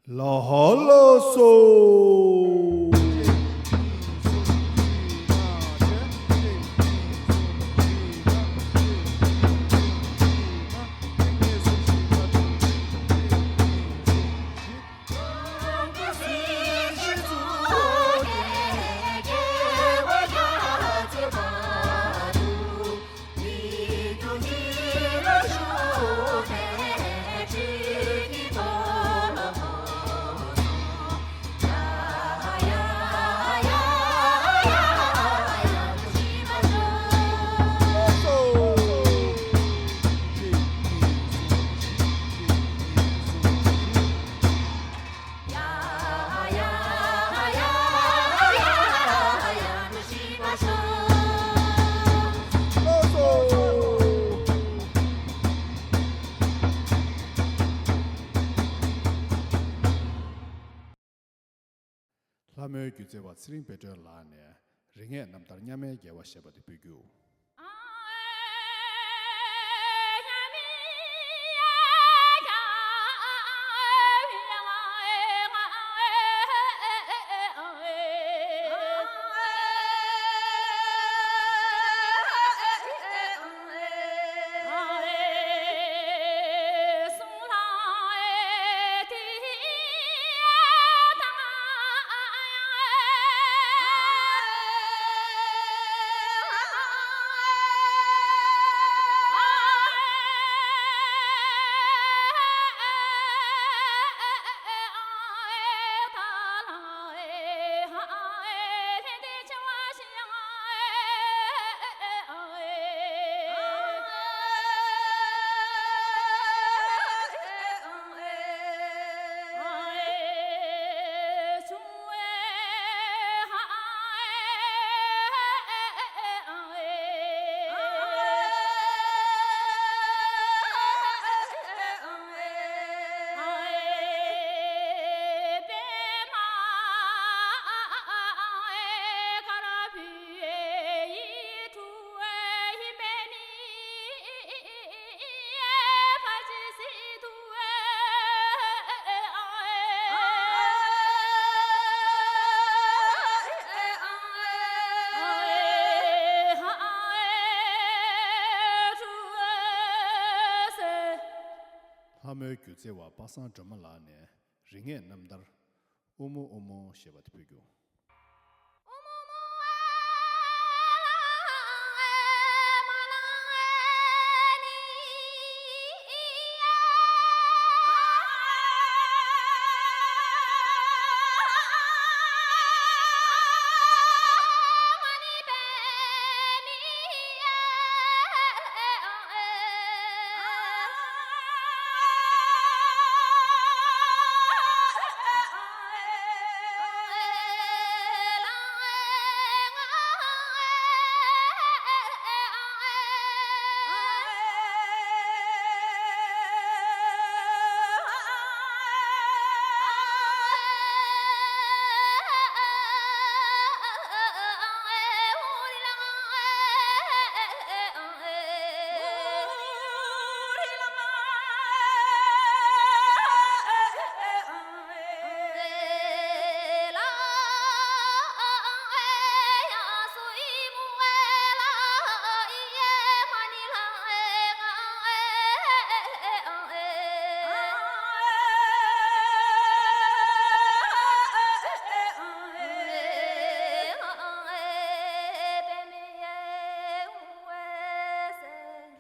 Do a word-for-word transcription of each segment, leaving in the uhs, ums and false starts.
ལ་ཧ་ལ་སོ། ལྷ་མོའི་སྒྱུ་རྩལ་བ་ཚེ་རིང་དཔལ་སྒྲོན་ལགས་ནས་རིག་གནས་རྣམ་ཐར་མཉམ་མེད་རྒྱལ་བ་ཞེས་པ་དེ་ཕུལ་རྒྱུ། ལྷ་མོའི་སྒྱུ་རྩལ་བ་པ་སངས་སྒྲོལ་མ་ལགས་ནས་རིག་གནས་རྣམ་ཐར། ཨུ་མོ་ཨུ་མོ་ཞེས་པ་དེ་ཕུལ་རྒྱུ།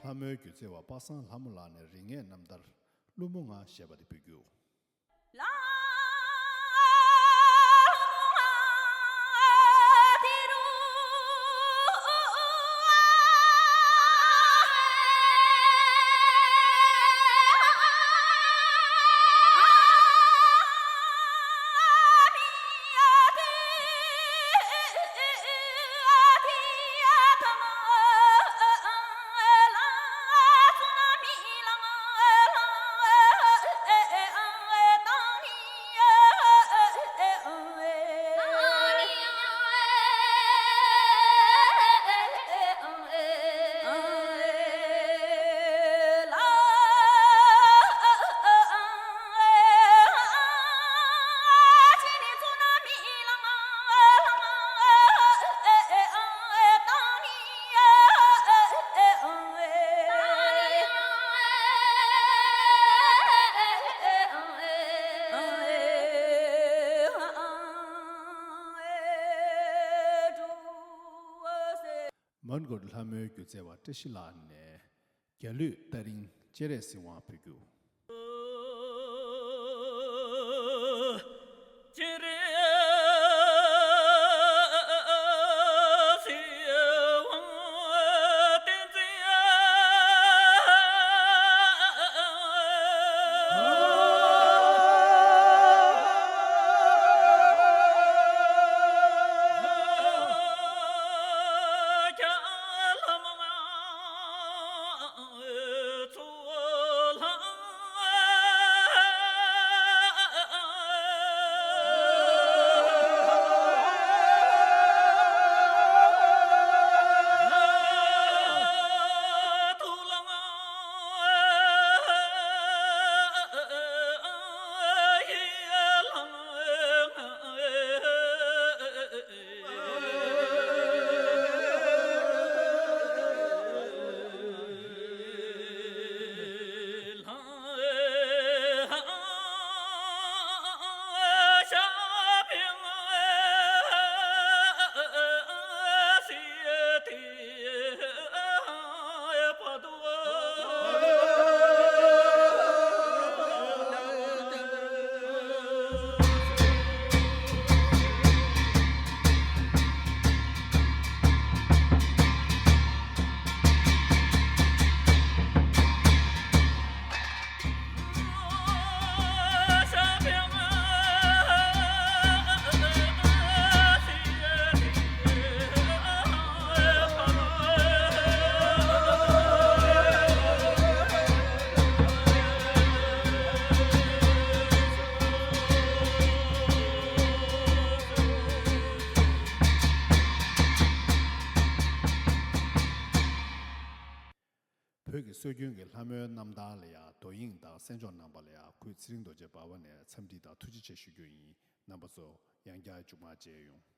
ལྷ་མོའི་སྒྱུ་རྩལ་བ་པ་སངས་ལྷ་མོ་ལགས་ནས་རིག་གནས་རྣམ་ཐར། ཀླུ་མོ་ང་ཞེས་པ་དེ་ཕུལ་རྒྱུ། མོན་གྷོ་ལྷ་མོའི་སྒྱུ་རྩལ་བ་བཀྲ་ཤིས་ལགས་ནས་རྒྱ་གླུད་ཏ་རིང་སྤྱན་རས་གཟིགས་དབང་ཕུལ་རྒྱུ། བོད་ཀྱི་སྲོལ་རྒྱུན་གྱི་ལྷ་མོའི་རྣམ་ཐར་ལ་ཡང་མདོ་དབྱིངས་དང་གསན་སྦྱོང་གནང་བ་ལ་ཡང་གུས་ཚེ་རིང་རྡོ་རྗེ་འབར་བ་ནས་འཚམས་འདྲི་དང་ཐུགས་རྗེ་ཆེ་ཞུ་རྒྱུ་ཡིན། རྣམ་པ་ཚོ་ཡང་བསྐྱར་མཇུག་མ་མཇལ་ཡོང་།